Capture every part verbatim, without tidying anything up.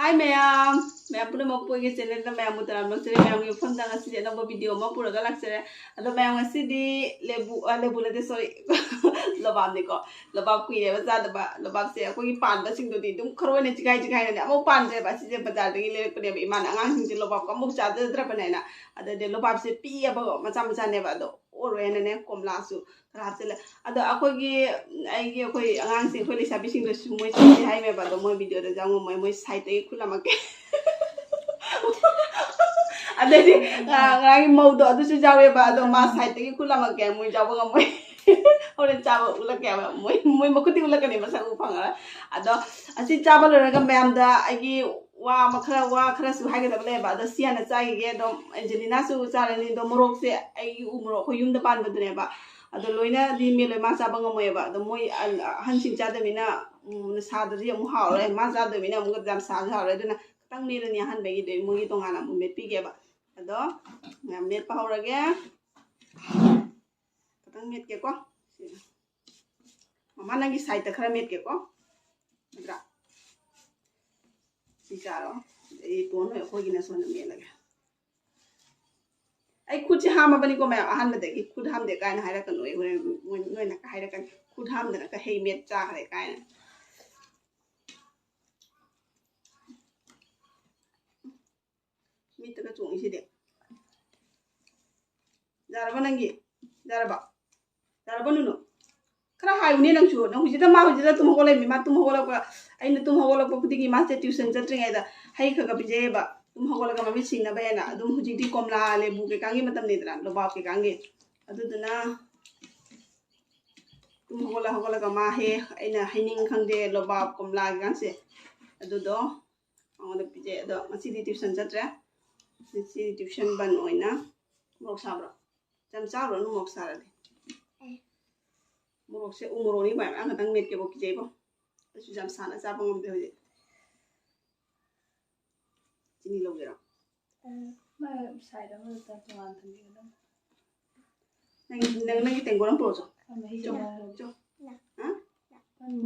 ꯍꯥꯏ ꯃꯌꯥꯝ, ꯃꯌꯥꯝ ꯄꯨꯝꯅꯃꯛꯄꯨ ꯑꯩꯒꯤ ꯆꯦꯅꯦꯜꯗ ꯃꯌꯥꯝꯕꯨ ꯇꯔꯥꯝꯅ ꯑꯣꯛꯆꯔꯤ꯫ ꯃꯌꯥꯝꯒꯤ ꯃꯐꯝꯗ ꯉꯁꯤꯗꯤ ꯑꯅꯧꯕ ꯚꯤꯗꯤꯑꯣ ꯑꯃ ꯄꯨꯔꯒ ꯂꯥꯛꯆꯔꯦ꯫ ꯑꯗꯣ ꯃꯌꯥꯝ, ꯉꯁꯤꯗꯤ ꯂꯦꯕꯨ, ꯑ, ꯂꯦꯕꯨ ꯅꯠꯇꯦ, ꯁꯣꯔꯤ, ꯂꯣꯕꯥꯞꯅꯤꯀꯣ꯫ ꯂꯣꯕꯥꯞ ꯀꯨꯏꯔꯦꯕ ꯆꯥꯗꯕ꯫ ꯂꯣꯕꯥꯞꯁꯦ ꯑꯩꯈꯣꯏꯒꯤ ꯄꯥꯟꯕꯁꯤꯡꯗꯨꯗꯤ ꯑꯗꯨꯝ ꯈꯔ ꯑꯣꯏꯅ ꯆꯤꯈꯥꯏ ꯆꯤꯈꯥꯏꯅꯅꯦ ꯑꯃꯨꯛ ꯄꯥꯟꯗ꯭ꯔꯦꯕ꯫ ꯑꯁꯤꯁꯦ ꯕꯖꯥꯔꯗꯒꯤ ꯂꯩꯔꯛꯄꯅꯦꯕ꯫ ꯏꯃꯥꯅ ꯑꯉꯥꯡꯁꯤꯡꯁꯦ ꯂꯣꯕꯥꯞꯀ ꯑꯃꯨꯛ ꯆꯥꯖꯗ꯭ꯔꯕꯅꯦꯅ꯫ ꯑꯗꯩꯗꯤ ꯂꯣꯕꯥꯞꯁꯦ ꯄꯤꯛꯑꯦꯕꯀꯣ, ꯃꯆꯥ ꯃꯆꯥꯅꯦꯕ꯫ ꯑꯗꯣ ꯑꯣꯏꯔꯣꯏꯅꯅꯦ ꯀꯣꯝꯂꯥꯁꯨ ꯈꯔ ꯍꯥꯞꯆꯤꯜꯂꯦ꯫ ꯑꯗꯣ ꯑꯩꯈꯣꯏꯒꯤ, ꯑꯩꯒꯤ, ꯑꯩꯈꯣꯏ ꯑꯉꯥꯡꯁꯤꯡ, ꯑꯩꯈꯣꯏ ꯂꯩꯁꯥꯕꯤꯁꯤꯡꯗꯁꯨ ꯃꯣꯏ ꯆꯥꯁꯤ ꯍꯥꯏꯃꯦꯕ꯫ ꯑꯗꯣ ꯃꯣꯏ ꯚꯤꯗꯤꯑꯣꯗ ꯌꯥꯎ ꯉꯝꯃꯣꯏ, ꯃꯣꯏ ꯁꯥꯏꯠꯇꯒꯤ ꯈꯨꯠꯂꯝꯃꯛꯀꯦ꯫ ꯑꯗꯩꯗꯤ, ꯑ, ꯉꯔꯥꯡꯒꯤ ꯃꯧꯗꯣ ꯑꯗꯨꯁꯨ ꯌꯥꯎꯋꯦꯕ꯫ ꯑꯗꯣ ꯃꯥ ꯁꯥꯏꯠꯇꯒꯤ ꯈꯨꯠꯂꯝꯃꯛꯀꯦ, ꯃꯣꯏ ꯌꯥꯎꯕ ꯉꯝꯃꯣꯏ꯫ ꯍꯣꯔꯦꯟ ꯆꯥꯕ ꯎꯠꯂꯛꯀꯦꯕ꯫ ꯃꯣꯏ, ꯃꯣꯏ ꯃꯈꯨꯠꯇꯤ ꯎꯠꯂꯛꯀꯅꯤ, ꯃꯁꯛ ꯎ ꯐꯪꯉꯔꯣꯏ꯫ ꯑꯗꯣ ꯑꯁꯤ ꯆꯥꯕ ꯂꯣꯏꯔꯒ ꯃꯌꯥꯝꯗ ꯑꯩꯒꯤ ꯋꯥ ꯑꯃ ꯈꯔ, ꯋꯥ ꯈꯔꯁꯨ ꯍꯥꯏꯒꯗꯕ ꯂꯩꯌꯦꯕ꯫ ꯑꯗꯣ ꯁꯤ ꯍꯥꯟꯅ ꯆꯥꯈꯤꯒꯦ꯫ ꯑꯗꯨꯝ ꯑꯦꯟꯖꯦꯂꯤꯅꯥꯁꯨ ꯆꯥꯔꯅꯤ꯫ ꯑꯗꯣ ꯃꯣꯔꯣꯛꯁꯦ ꯑꯩꯒꯤ ꯎ ꯃꯣꯔꯣꯛ ꯑꯩꯈꯣꯏ ꯌꯨꯝꯗ ꯄꯥꯟꯕꯗꯨꯅꯦꯕ꯫ ꯑꯗꯣ ꯂꯣꯏꯅꯗꯤ ꯃꯦꯠꯂꯣꯏ, ꯃꯥ ꯆꯥꯕ ꯉꯝꯃꯣꯏꯕ꯫ ꯑꯗꯣ ꯃꯣꯏ ꯑꯍꯟꯁꯤꯡ ꯆꯥꯗꯕꯅꯤꯅ, ꯎꯝ, ꯁꯥꯗ꯭ꯔꯗꯤ ꯑꯃꯨꯛ ꯍꯥꯎꯔꯣꯏ꯫ ꯃꯥ ꯆꯥꯗꯕꯅꯤꯅ ꯑꯃꯨꯛ ꯌꯥꯝ ꯁꯥꯁꯨ ꯍꯥꯎꯔꯣꯏ꯫ ꯑꯗꯨꯅ ꯈꯤꯇꯪ ꯃꯦꯠꯂꯅꯤ ꯑꯍꯥꯟꯕꯒꯤꯗꯤ, ꯃꯣꯏꯒꯤ ꯇꯣꯉꯥꯟꯅ ꯑꯃꯨꯛ ꯃꯦꯠꯄꯤꯒꯦꯕ꯫ ꯑꯗꯣ ꯃꯌꯥꯝ ꯃꯦꯠꯄ ꯍꯧꯔꯒꯦ꯫ ꯈꯤꯇꯪ ꯃꯦꯠꯀꯦꯀꯣ꯫ ꯁꯤ, ꯃꯃꯥ, ꯅꯪꯒꯤ ꯁꯥꯏꯠꯇ ꯈꯔ ꯃꯦꯠꯀꯦꯀꯣ꯫ ꯅꯠꯇ꯭ꯔꯥ? ꯁꯤ ꯆꯥꯔꯣ꯫ ꯑꯩ ꯇꯣꯟ ꯍꯣꯏ ꯑꯩꯈꯣꯏꯒꯤꯅ ꯁꯣꯝꯗ ꯃꯦꯠꯂꯒꯦ꯫ ꯑꯩ ꯈꯨꯠꯁꯦ ꯍꯥꯝꯃꯕꯅꯤꯀꯣ ꯃꯌꯥꯝ, ꯑꯍꯥꯟꯕꯗꯒꯤ ꯈꯨꯠ ꯍꯥꯝꯗꯦ ꯀꯥꯏꯅ ꯍꯥꯏꯔꯛꯀꯅꯨ꯫ ꯑꯩ ꯍꯣꯔꯦꯟ ꯃꯣꯏ, ꯅꯣꯏꯅ ꯍꯥꯏꯔꯛꯀꯅꯤ, "ꯈꯨꯠ ꯍꯥꯝꯗꯅ ꯀ ꯍꯩ ꯃꯦꯠ ꯆꯥꯈ꯭ꯔꯦ" ꯀꯥꯏꯅ꯫ ꯃꯤꯠꯇꯒ ꯆꯣꯡꯉꯤꯁꯤꯗꯤ꯫ ꯌꯥꯔꯕ ꯅꯪꯒꯤ? ꯌꯥꯔꯕ? ꯌꯥꯔꯕ ꯅꯨꯅꯨ? ꯈꯔ ꯍꯥꯏꯌꯨꯅꯦ ꯅꯪꯁꯨ꯫ ꯅꯪ ꯍꯧꯖꯤꯛꯇ, ꯃꯥ ꯍꯧꯖꯤꯛꯇ ꯇꯨꯝ ꯍꯧꯒꯠꯂꯛꯏꯃꯤ꯫ ꯃꯥ ꯇꯨꯝ ꯍꯧꯒꯠꯂꯛꯄ, ꯑꯩꯅ ꯇꯨꯝ ꯍꯧꯒꯠꯂꯛꯄ ꯈꯨꯗꯤꯡꯒꯤ ꯃꯥꯁꯦ ꯇ꯭ꯌꯨꯁꯟ ꯆꯠꯇ꯭ꯔꯤꯉꯩꯗ ꯍꯩ ꯈꯔ ꯈꯔ ꯄꯤꯖꯩꯌꯦꯕ꯫ ꯇꯨꯝ ꯍꯧꯒꯠꯂꯒ ꯃꯃꯤꯠ ꯁꯤꯡꯅꯕ ꯍꯥꯏꯅ꯫ ꯑꯗꯨꯝ ꯍꯧꯖꯤꯛꯇꯤ ꯀꯣꯝꯂꯥ, ꯂꯦꯕꯨ ꯀꯩꯀꯥꯒꯤ ꯃꯇꯝꯅꯤꯗꯅ, ꯂꯣꯕꯥꯞ ꯀꯩꯀꯥꯒꯤ꯫ ꯑꯗꯨꯗꯨꯅ ꯇꯨꯝ ꯍꯧꯒꯠꯂ ꯍꯧꯒꯠꯂꯒ ꯃꯥ ꯍꯦ, ꯑꯩꯅ ꯍꯩꯅꯤꯡ ꯈꯪꯗꯦ, ꯂꯣꯕꯥꯞ, ꯀꯣꯝꯂꯥ ꯀꯩꯀꯥꯁꯦ꯫ ꯑꯗꯨꯗꯣ ꯃꯉꯣꯟꯗ ꯄꯤꯖꯩ꯫ ꯑꯗꯣ ꯉꯁꯤꯗꯤ ꯇ꯭ꯌꯨꯁꯟ ꯆꯠꯇ꯭ꯔꯦ꯫ ꯉꯁꯤꯗꯤ ꯇ꯭ꯌꯨꯁꯟ ꯕꯟ ꯑꯣꯏꯅ꯫ ꯃꯣꯔꯣꯛ ꯁꯥꯕ꯭ꯔꯣ? ꯌꯥꯝ ꯆꯥꯔꯨꯔꯅꯨ ꯃꯣꯔꯣꯛ ꯁꯥꯔꯗꯤ꯫ ꯃꯣꯔꯣꯛꯁꯦ ꯎ ꯃꯣꯔꯣꯛꯅꯤ, ꯃꯌꯥꯝ ꯃꯌꯥꯝ ꯈꯛꯇꯪ ꯃꯦꯠꯀꯦꯕꯣ, ꯀꯤꯖꯩꯕꯣ꯫ ꯑꯩꯁꯨ ꯌꯥꯝ ꯁꯥꯅ ꯆꯥꯕ ꯉꯝꯗꯦ ꯍꯧꯖꯤꯛ꯫ ꯆꯤꯅꯤ ꯂꯧꯒꯦꯔꯣ? ꯃꯥ ꯁꯥꯏꯗ ꯑꯃꯗ ꯇꯣꯉꯥꯟ ꯊꯝꯕꯤꯒꯗꯕꯅꯤ꯫ ꯅꯪ, ꯅꯪ, ꯅꯪꯒꯤ ꯇꯦꯡꯀꯣꯠ ꯑꯃ ꯄꯨꯔꯛꯑꯣ ꯆꯣ꯫ ꯃꯍꯤ ꯆꯣ, ꯆꯣ꯫ ꯍꯥ?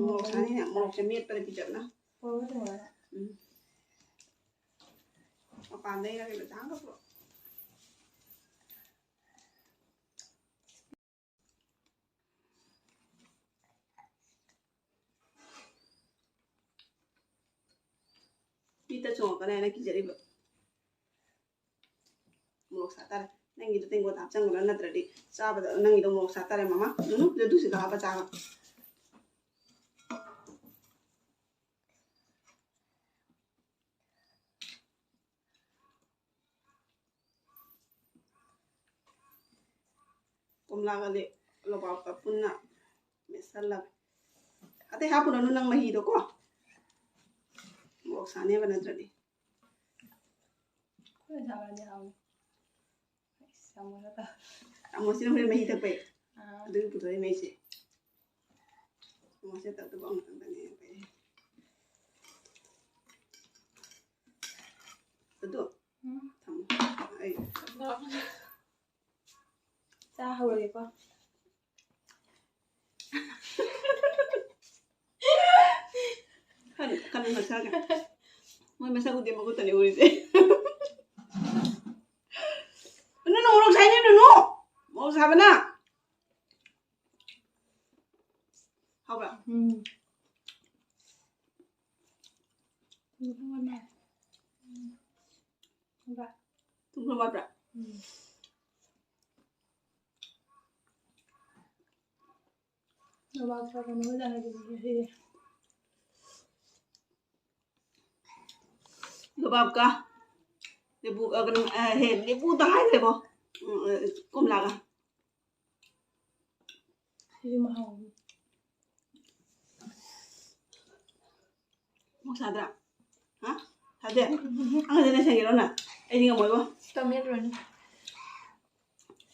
ꯃꯣꯔꯣꯛ ꯁꯥꯅꯤꯅꯦ, ꯃꯣꯔꯣꯛꯁꯦ ꯃꯦꯠꯄꯗ ꯄꯤꯖꯕꯅ꯫ ꯎꯝ꯫ ꯃꯄꯥꯟꯗꯩꯔ ꯀꯩꯅꯣ ꯆꯥꯡꯒ ꯄꯨꯔꯛꯑꯣ꯫ ꯃꯤꯠꯇ ꯆꯣꯡꯉꯛꯀꯅꯤ ꯍꯥꯏꯅ ꯀꯤꯖꯔꯤꯕ꯫ ꯃꯣꯔꯣꯛ ꯁꯥ ꯇꯥꯔꯦ꯫ ꯅꯪꯒꯤꯗꯣ ꯇꯦꯡꯀꯣꯠ ꯍꯥꯞꯆꯟꯒꯅꯨ, ꯅꯠꯇ꯭ꯔꯗꯤ ꯆꯥꯕꯗ ꯅꯪꯒꯤꯗꯣ ꯃꯣꯔꯣꯛ ꯁꯥ ꯇꯥꯔꯦ, ꯃꯃꯥ꯫ ꯅꯨꯅꯨ, ꯑꯗꯨꯁꯤꯗ ꯍꯥꯞꯄ ꯆꯥꯕ꯫ ꯀꯣꯝꯂꯥꯒ ꯂꯦ-, ꯂꯣꯕꯥꯞꯀ ꯄꯨꯟꯅ ꯃꯦꯠꯁꯜꯂꯒ꯫ ꯑꯇꯩ ꯍꯥꯞꯄꯨꯔꯅꯨ ꯅꯪ ꯃꯍꯤꯗꯣ ꯀꯣ꯫ ꯃꯣꯔꯣꯛ ꯁꯥꯅꯦꯕ ꯅꯠꯇ꯭ꯔꯗꯤ꯫ ꯑꯩꯈꯣꯏꯅ ꯆꯥꯕꯗꯤ ꯍꯥꯎꯋꯤ꯫ ꯑꯁ, ꯌꯥꯝ ꯃꯣꯠꯂꯦ꯫ ꯇꯥꯃꯣꯁꯤꯅ ꯍꯣꯔꯦꯟ ꯃꯍꯤ ꯊꯛꯄꯩ꯫ ꯑꯥ꯫ ꯑꯗꯨꯒꯤ ꯄꯨꯊꯣꯛꯏ ꯃꯩꯁꯦ꯫ ꯇꯥꯃꯣꯁꯤꯅ ꯇꯞ ꯇꯞ ꯑꯃꯨꯛꯇꯪꯗꯅꯦ ꯇꯧꯔꯤꯁꯦ꯫ ꯑꯗꯣ, ꯎꯝ꯫ ꯊꯝꯃꯣ꯫ ꯑꯩ ꯆꯥ ꯍꯧꯔꯒꯦꯀꯣ꯫ ꯀꯟ-, ꯀꯟꯅ ꯅꯣꯛꯁꯜꯂꯛꯀꯅꯨ꯫ ꯃꯣꯏ ꯃꯁꯛ ꯎꯗꯦ, ꯃꯈꯨꯠꯇꯅꯤ ꯎꯔꯤꯁꯦ꯫ ꯅꯨꯅꯨ, ꯃꯣꯔꯣꯛ ꯁꯥꯏꯅꯦ, ꯅꯨꯅꯨ꯫ ꯃꯣꯔꯣꯛ ꯁꯥꯕꯅ꯫ ꯍꯥꯎꯕ꯭ꯔꯥ? ꯎꯝ꯫ ꯎꯝ꯫ ꯍꯥꯎꯕ꯭ꯔꯥ? ꯊꯨꯝ ꯈꯔ ꯋꯥꯠꯄ꯭ꯔꯥ? ꯎꯝ꯫ ꯂꯣꯕꯥꯞꯀ ꯀꯩꯅꯣꯒ ꯆꯥꯟꯅꯗꯕꯤꯗ ꯁꯤꯗꯤ꯫ ꯂꯣꯕꯥꯞꯀ ꯂꯦꯕꯨ, ꯑ, ꯀꯩꯅꯣ, ꯑ, ꯍꯦ, ꯂꯦꯕꯨꯗ ꯍꯥꯏꯈ꯭ꯔꯦꯕꯣ꯫ ꯎꯝ, ꯑ, ꯀꯣꯝꯂꯥꯒ꯫ ꯁꯤꯁꯨ ꯃꯍꯥꯎ ꯑꯃ꯫ ꯃꯣꯔꯣꯛ ꯁꯥꯗ꯭ꯔꯥ? ꯍꯥ? ꯁꯥꯗꯦ? ꯑꯪ ꯐꯖꯅ ꯁꯦꯡꯒꯦꯔꯣ ꯅꯪ? ꯑꯩꯗꯤ ꯉꯝꯃꯣꯏꯕꯣ꯫ ꯇꯣꯃꯦꯇꯣꯅꯤ꯫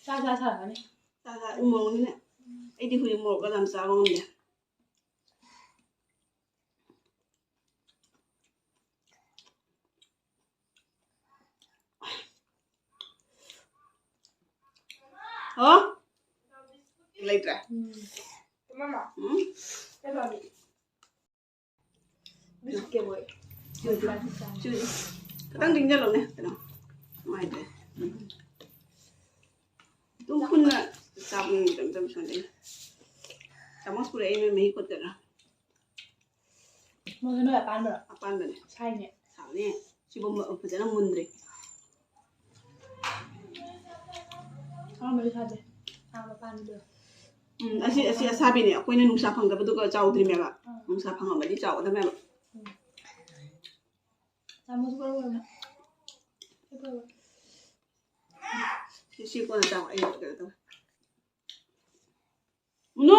ꯆꯥ ꯆꯥ ꯁꯥꯔꯛꯀꯅꯤ꯫ ꯆꯥ ꯆꯥ, ꯎ ꯃꯣꯔꯣꯛꯅꯤꯅꯦ꯫ ꯑꯩꯗꯤ ꯍꯧꯖꯤꯛ ꯃꯣꯔꯣꯛꯀ ꯌꯥꯝ ꯆꯥꯕ ꯉꯝꯗꯦ꯫ ꯑꯣ? ꯂꯩꯇ꯭ꯔꯦ? ꯎꯝ꯫ ꯎꯝ? ꯕꯤꯁꯀꯤꯠ ꯕꯣꯏ꯫ ꯆꯨ, ꯆꯨ꯫ ꯆꯨ, ꯆꯨ꯫ ꯈꯤꯇꯪ ꯇꯤꯡꯖꯜꯂꯣꯅꯦ, ꯀꯩꯅꯣ꯫ ꯅꯨꯡꯉꯥꯏꯇ꯭ꯔꯦ꯫ ꯎꯝ꯫ ꯑꯗꯨꯝ ꯄꯨꯟꯅ ꯆꯥꯕ ꯉꯝꯗꯕ ꯃꯇꯝ ꯁꯣꯟꯗꯣꯏꯅꯦ꯫ ꯆꯥꯃꯁ ꯄꯨꯔꯛꯑꯦ, ꯅꯣꯏ ꯃꯍꯤ ꯀꯣꯠꯇꯅ꯫ ꯃꯣꯏꯗꯣ ꯅꯣꯏ ꯑꯄꯥꯟꯕꯔꯣ? ꯑꯄꯥꯟꯕꯅꯦ꯫ ꯁꯥꯏꯅꯦ꯫ ꯁꯥꯕꯅꯦ꯫ ꯁꯤꯕꯨ ꯃ-, ꯐꯖꯅ ꯃꯨꯟꯗ꯭ꯔꯤ꯫ ꯑꯉꯥꯡꯕꯗꯤ ꯁꯥꯗꯦ꯫ ꯑꯥ, ꯃꯄꯥꯟꯒꯤꯗꯣ꯫ ꯎꯝ, ꯑꯁꯤ, ꯑꯁꯤ ꯑꯁꯥꯕꯤꯅꯦ꯫ ꯑꯩꯈꯣꯏꯅ ꯅꯨꯡꯁꯥ ꯐꯪꯗꯕꯗꯨꯒ ꯆꯥꯎꯗ꯭ꯔꯤꯃꯦꯕ꯫ ꯑꯥ꯫ ꯅꯨꯡꯁꯥ ꯐꯪꯉꯝꯃꯗꯤ ꯆꯥꯎꯒꯗꯕꯅꯦꯕ꯫ ꯎꯝ꯫ ꯆꯥꯃꯁ ꯄꯨꯔꯛꯑꯣꯅ꯫ ꯁꯤ, ꯁꯤ ꯀꯣꯟꯅ ꯆꯥꯎ꯫ ꯑꯩ ꯀꯩꯅꯣ ꯇꯧꯋꯦ꯫ ꯃꯨꯅꯨ!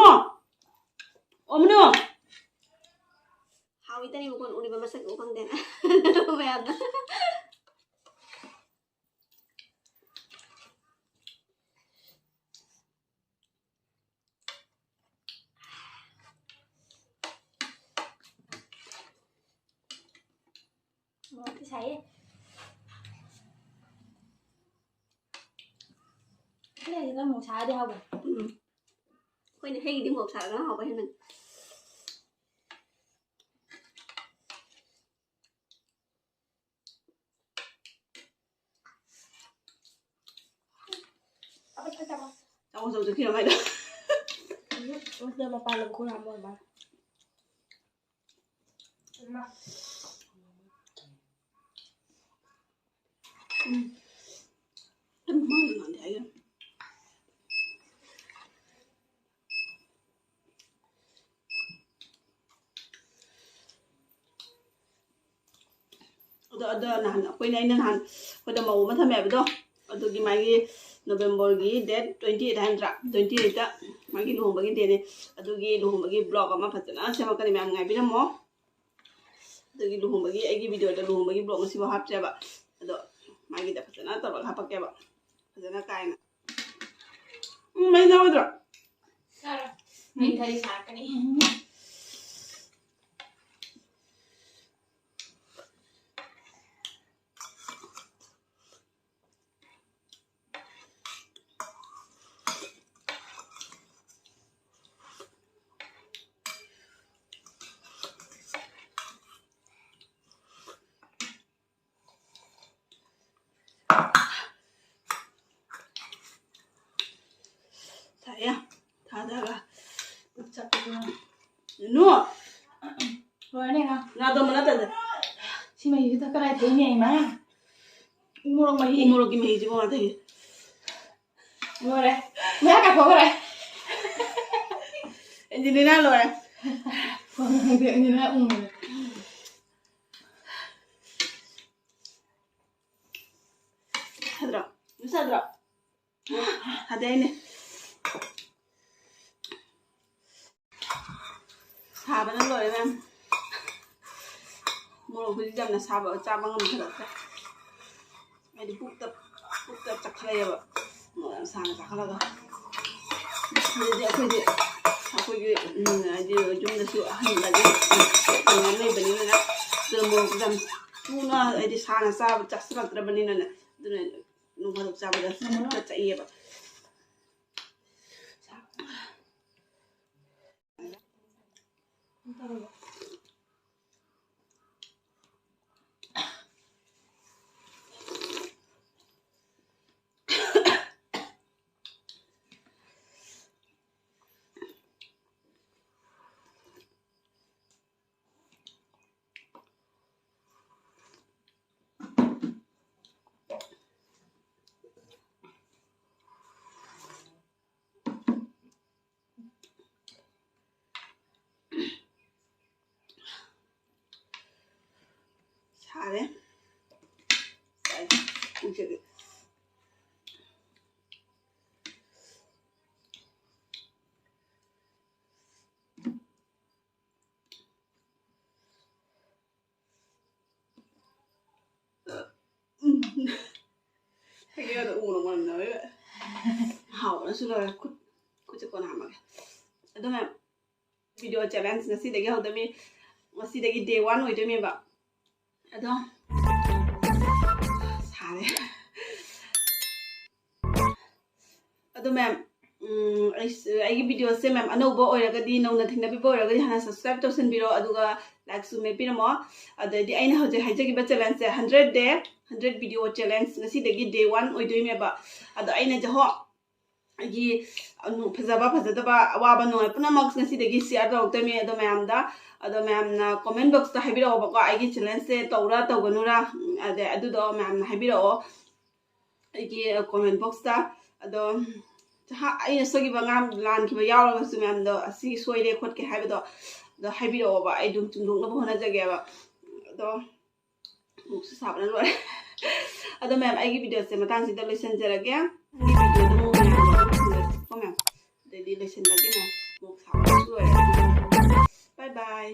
ꯑꯣ, ꯃꯨꯅꯨ! ꯍꯥꯎꯏ ꯇꯅꯤ ꯃꯈꯣꯟ ꯎꯔꯤꯕ ꯃꯁꯛ ꯎ ꯐꯪꯗꯦꯅ꯫ ꯃꯌꯥꯝꯅ꯫ ꯃꯣꯔꯣꯛꯇꯤ ꯁꯥꯏꯌꯦ꯫ ꯁꯤ ꯂꯩꯁꯤꯗ ꯃꯣꯔꯣꯛ ꯁꯥꯔꯗꯤ ꯍꯥꯎꯕꯅꯦ꯫ ꯎꯝ꯫ ꯑꯩꯈꯣꯏꯅ ꯍꯩꯒꯤꯗꯤ ꯃꯣꯔꯣꯛ ꯁꯥꯔꯒꯅ ꯍꯥꯎꯕ ꯍꯦꯟꯕꯅꯤ꯫ ꯆꯥꯃꯁ ꯑꯃ ꯆꯠꯈꯤꯔ ꯃꯥꯏꯗ꯫ ꯎꯝ, ꯃꯄꯥꯟ ꯂꯝ ꯈꯣꯏ ꯌꯥꯝ ꯑꯣꯏ ꯃꯥꯜꯂꯦ꯫ ꯎꯝ꯫ ꯌꯥꯝ ꯃꯥꯡꯗ ꯃꯥꯟꯗꯦ ꯍꯥꯏꯒꯤꯔ꯫ ꯑꯗꯣ, ꯑꯗꯣ ꯅꯍꯥꯟ ꯑꯩꯈꯣꯏꯅ, ꯑꯩꯅ ꯅꯍꯥꯟ ꯑꯩꯈꯣꯏꯗ ꯃꯧ ꯑꯃ ꯊꯝꯃꯦ ꯍꯥꯏꯕꯗꯣ, ꯑꯗꯨꯒꯤ ꯃꯥꯒꯤ ꯅꯣꯕꯦꯝꯕꯔꯒꯤ date twenty eight ꯍꯥꯏ ꯅꯠꯇ꯭ꯔꯥ? Twenty eight ꯃꯥꯒꯤ ꯂꯨꯍꯣꯡꯕꯒꯤ date ꯅꯦ꯫ ꯑꯗꯨꯒꯤ ꯂꯨꯍꯣꯡꯕꯒꯤ vlog ꯑꯃ ꯐꯖꯅ ꯁꯦꯝꯃꯛꯀꯅꯤ, ꯃꯌꯥꯝ ꯉꯥꯏꯕꯤꯔꯝꯃꯣ꯫ ꯑꯗꯨꯒꯤ ꯂꯨꯍꯣꯡꯕꯒꯤ, ꯑꯩꯒꯤ video ꯗ ꯂꯨꯍꯣꯡꯕꯒꯤ vlog ꯉꯁꯤꯐꯥꯎ ꯍꯥꯞꯇ꯭ꯔꯦꯕ꯫ ꯑꯗꯣ ꯃꯥꯒꯤꯗ ꯐꯖꯅ ꯇꯧꯔꯒ ꯍꯥꯞꯄꯛꯀꯦꯕ꯫ ꯐꯖꯅ ꯀꯥꯏꯅ꯫ ꯎꯝ, ꯃꯩ ꯌꯥꯎꯗ꯭ꯔꯣ? ꯌꯥꯔꯣꯏ꯫ ꯃꯩ ꯈꯔꯗꯤ ꯁꯥꯔꯛꯀꯅꯤ꯫ ꯅꯨ, ꯂꯣꯏꯔꯅꯦ ꯉꯥ꯫ ꯉꯥꯗꯣ ꯑꯃ ꯅꯠꯇꯗ꯫ ꯁꯤ ꯃꯍꯤꯁꯤꯗ ꯀꯗꯥꯏ ꯊꯩꯅꯦ ꯏꯃꯥ? ꯎ ꯃꯣꯔꯣꯛ ꯃꯍꯤ꯫ ꯎ ꯃꯣꯔꯣꯛꯀꯤ ꯃꯍꯤꯁꯤꯕꯨ ꯉꯥ ꯊꯩ꯫ ꯂꯣꯏꯔꯦ꯫ ꯃꯌꯥ ꯀꯥꯊꯣꯛꯈ꯭ꯔꯦ꯫ ꯑꯦꯟꯖꯦꯂꯤꯅꯥ ꯂꯣꯏꯔꯦ꯫ ꯈꯣꯡ ꯍꯥꯝꯗꯦ, ꯑꯦꯟꯖꯦꯂꯤꯅꯥ ꯎꯪꯉꯦ꯫ ꯐꯗ꯭ꯔꯣ? ꯃꯁꯥꯗ꯭ꯔꯣ? ꯐꯗꯦ ꯍꯥꯏꯅꯦ꯫ ꯁꯥꯕꯅ ꯂꯣꯏꯔꯦ ꯃꯌꯥꯝ꯫ ꯃꯣꯔꯣꯛ ꯍꯧꯖꯤꯛ ꯌꯥꯝꯅ ꯁꯥꯕ ꯆꯥꯕ ꯉꯝꯊꯔꯛꯇ꯭ꯔꯦ꯫ ꯍꯥꯏꯗꯤ ꯄꯨꯛꯇ, ꯄꯨꯛꯇ ꯆꯥꯈꯠꯂꯛꯑꯦꯕ꯫ ꯃꯣꯔꯣꯛ ꯌꯥꯝ ꯁꯥꯅ ꯆꯥꯈꯠꯂꯒ꯫ ꯑꯗꯨꯗꯤ ꯑꯩꯈꯣꯏꯗꯤ, ꯑꯩꯈꯣꯏꯒꯤ, ꯎꯝ, ꯍꯥꯏꯗꯤ ꯌꯨꯝꯗꯁꯨ ꯑꯍꯟ ꯂꯩ-, ꯂꯩꯕꯅꯤꯅ, ꯑꯗꯨꯅ ꯃꯣꯔꯣꯛ ꯌꯥꯝ ꯊꯨꯅ, ꯍꯥꯏꯗꯤ ꯁꯥꯅ ꯆꯥꯕ ꯆꯥꯁꯤꯜꯂꯛꯇ꯭ꯔꯕꯅꯤꯅꯅꯦ, ꯑꯗꯨꯅ ꯅꯣꯡ ꯐꯥꯗꯣꯛ ꯆꯥꯕꯗ ꯆꯠꯏꯌꯦꯕ꯫ ꯁꯥꯔꯦ꯫ ꯁꯥꯏ꯫ ꯄꯨꯛꯁꯦ꯫ ꯎꯝ꯫ ꯍꯥꯏꯒꯦꯔꯥꯗ ꯎꯅ ꯃꯅꯝ ꯅꯝꯃꯦꯕ꯫ ꯍꯥꯎꯕꯅꯁꯨ ꯂꯣꯏꯔꯦ꯫ ꯈꯨꯠ, ꯈꯨꯠꯁꯦ ꯀꯣꯟꯅ ꯍꯥꯝꯃꯒꯦ꯫ ꯑꯗꯨꯅ video challenge ꯉꯁꯤꯗꯒꯤ ꯍꯧꯗꯣꯏꯅꯤ꯫ ꯉꯁꯤꯗꯒꯤ day one ꯑꯣꯏꯗꯣꯏꯅꯦꯕ꯫ ꯑꯗꯣ ꯁꯥꯔꯦ꯫ ꯑꯗꯣ ꯃꯦꯝ, ꯎꯝ, ꯑꯩꯁ-, ꯑꯩꯒꯤ videoꯁꯦ ꯃꯦꯝ ꯑꯅꯧꯕ ꯑꯣꯏꯔꯒꯗꯤ, ꯅꯧꯅ ꯊꯦꯡꯅꯕꯤꯕ ꯑꯣꯏꯔꯒꯗꯤ ꯍꯥꯟꯅ subscribe ꯇꯧꯁꯟꯕꯤꯔꯣ, ꯑꯗꯨꯒ likeꯁꯨ ꯃꯦꯠꯄꯤꯔꯝꯃꯣ꯫ ꯑꯗꯩꯗꯤ ꯑꯩꯅ ꯍꯧꯖꯤꯛ ꯍꯥꯏꯖꯈꯤꯕ challengeꯁꯦ hundred day, hundred video challenge, ꯉꯁꯤꯗꯒꯤ day one ꯑꯣꯏꯗꯣꯏꯅꯦꯕ꯫ ꯑꯗꯣ ꯑꯩꯅ ꯖꯍꯣ ꯑꯩꯒꯤ ꯐꯖꯕ ꯐꯖꯗꯕ ꯑꯋꯥꯕ ꯅꯨꯡꯉꯥꯏ ꯄꯨꯝꯅꯃꯛ ꯉꯁꯤꯗꯒꯤ ꯁꯤꯌꯔ ꯇꯧꯔꯛꯇꯣꯏꯅꯦ ꯑꯗꯣ ꯃꯌꯥꯝꯗ꯫ ꯑꯗꯣ ꯃꯌꯥꯝꯅ ꯀꯣꯃꯦꯟ ꯕꯣꯛꯁꯇ ꯍꯥꯏꯕꯤꯔꯛꯑꯣꯕꯀꯣ, ꯑꯩꯒꯤ ꯆꯦꯂꯦꯟꯖꯁꯦ ꯇꯧꯔꯥ ꯇꯧꯒꯅꯨꯔꯥ, ꯑꯗꯩ ꯑꯗꯨꯗꯣ ꯃꯌꯥꯝꯅ ꯍꯥꯏꯕꯤꯔꯛꯑꯣ ꯑꯩꯒꯤ ꯀꯣꯃꯦꯟ ꯕꯣꯛꯁꯇ꯫ ꯑꯗꯣ ꯑꯩꯅ ꯁꯣꯏꯈꯤꯕ ꯉꯥꯡ ꯂꯥꯟꯈꯤꯕ ꯌꯥꯎꯔꯒꯁꯨ ꯃꯌꯥꯝꯗꯣ ꯑꯁꯤ ꯁꯣꯏꯔꯦ ꯈꯣꯠꯀꯦ ꯍꯥꯏꯕꯗꯣ ꯑꯗꯣ ꯍꯥꯏꯕꯤꯔꯛꯑꯣꯕ, ꯑꯩ ꯑꯗꯨꯝ ꯆꯨꯝꯗꯣꯛꯅꯕ ꯍꯣꯠꯅꯖꯒꯦꯕ꯫ ꯑꯗꯣ ꯃꯣꯛꯁꯨ ꯁꯥꯕꯅ ꯂꯣꯏꯔꯦ꯫ ꯑꯗꯣ ꯃꯌꯥꯝ, ꯑꯩꯒꯤ ꯚꯤꯗꯤꯑꯣꯁꯦ ꯃꯇꯥꯡꯁꯤꯗ ꯂꯣꯏꯁꯤꯟꯖꯔꯒꯦ꯫ ꯑꯩꯒꯤ ꯚꯤꯗꯤꯑꯣꯗ ꯑꯃꯨꯛ ꯃꯌꯥꯝ ꯎꯅꯔꯁꯤꯀꯣ ꯃꯌꯥꯝ꯫ ꯑꯗꯩꯗꯤ ꯂꯣꯏꯁꯤꯟꯖꯔꯒꯦ ꯃꯌꯥꯝ꯫ ꯃꯣꯛ ꯁꯥꯕꯅꯁꯨ ꯂꯣꯏꯔꯦ꯫ ꯕꯥꯏ ꯕꯥꯏ꯫